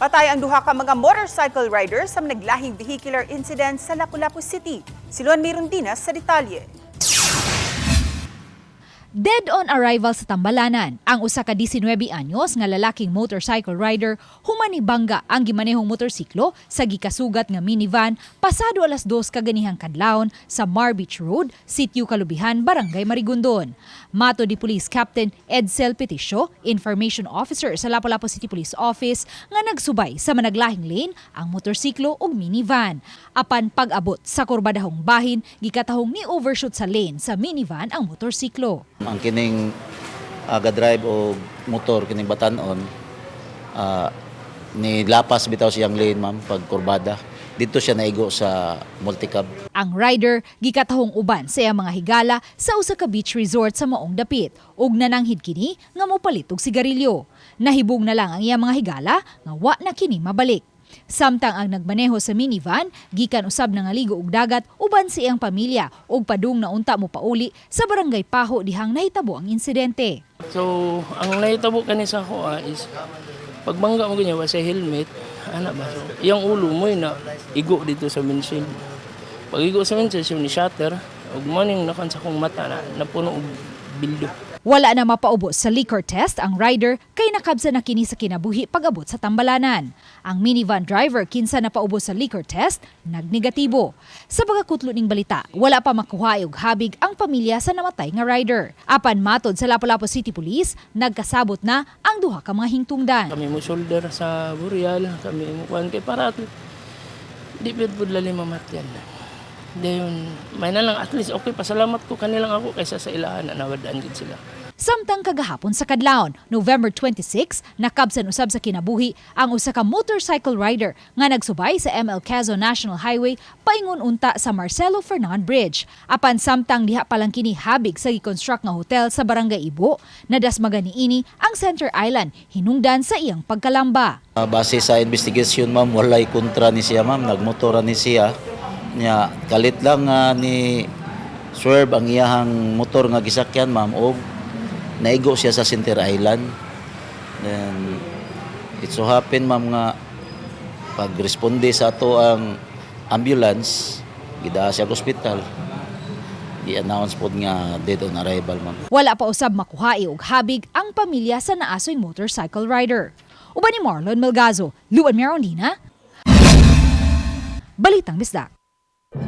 Patay ang duha ka mga motorcycle riders sa naglahing vehicular incident sa Lapu-Lapu City. Si Luan Mirondina sa detalye. Dead on arrival sa Tambalanan, ang usa ka 19 anyos nga lalaking motorcycle rider human nibangga ang gimanehong motorsiklo sa gikasugat nga minivan pasado alas 2 kaganihang kadlawon sa Mar Beach Road, Sitio Kalubihan, Barangay Marigondon. Matod ni Police Captain Edsel Peticio, Information Officer sa Lapu-Lapu City Police Office, nga nagsubay sa managlahing lane ang motorsiklo ug minivan. Apan pag-abot sa kurbadahong bahin, gikatahong ni overshoot sa lane sa minivan ang motorsiklo. Ang kining ga-drive og motor kining batanon ni lapas bitaw siyang lane, ma'am, pag kurbada. Dito siya naigo sa multicab. Ang rider gikatahong uban sa iyang mga higala sa usa ka beach resort sa maong dapit ug nananghid kini nga mopalit og sigarilyo. Nahibong na lang ang iyang mga higala nga wa na kini mabalik. Samtang ang nagmaneho sa minivan gikan usab nangaligo og dagat uban sa iyang pamilya ug padung na unta mo pauli sa Barangay Paho dihang nahitabo ang insidente. So, ang nahitabo kani sa ako is pagbangga mo ganyan, wa sa helmet, ana ba? So, iyang ulo mo yun na igo dito sa windshield. Pag igo sa windshield, siya ni shatter, ug mo ning nakan sa akong mata na napuno og bildo. Wala na mapaubos sa liquor test ang rider kay nakabsa na kini sa kinabuhi pag-abot sa Tambalanan. Ang minivan driver kinsa napaubos sa liquor test, nagnegatibo. Sa pagkakutlo ning balita, wala pa makuha og habig ang pamilya sa namatay nga rider. Apan matod sa Lapu-Lapu City Police, nagkasabot na ang duha ka mga hingtungdan. Kami mo shoulder sa burial, kami mo kuan kay para at di pud pud lali mamatyan. Dayon, may na lang at least okay, pasalamat ko kanilang ako kaysa sa ilahan na nawadaan gid sila. Samtang kagahapon sa kadlawon, November 26, nakabsan usab sa kinabuhi ang usa ka motorcycle rider nga nagsubay sa ML Quezon National Highway paingon unta sa Marcelo Fernan Bridge. Apan samtang diha pa lang kini habig sa gi-construct nga hotel sa Barangay Ibo, nadasmagan niini ang Center Island hinungdan sa iyang pagkalamba. Base sa investigation, ma'am, walay kontra ni siya, ma'am, nagmotora ni siya. Nya kalit lang ni swerve ang iyahang motor nga gisakyan, ma'am, og naigo siya sa Center Island. Then it so happen, ma'am, nga pag-responde sa ato ang ambulance, gidaa siya sa ospital. Gi-announce pod nga dead on arrival, ma'am. Wala pa usab makuha og habig ang pamilya sa naasoy motorcycle rider. Uban ni Marlon Melgazo, Luan Merondina, Balitang Bisdak.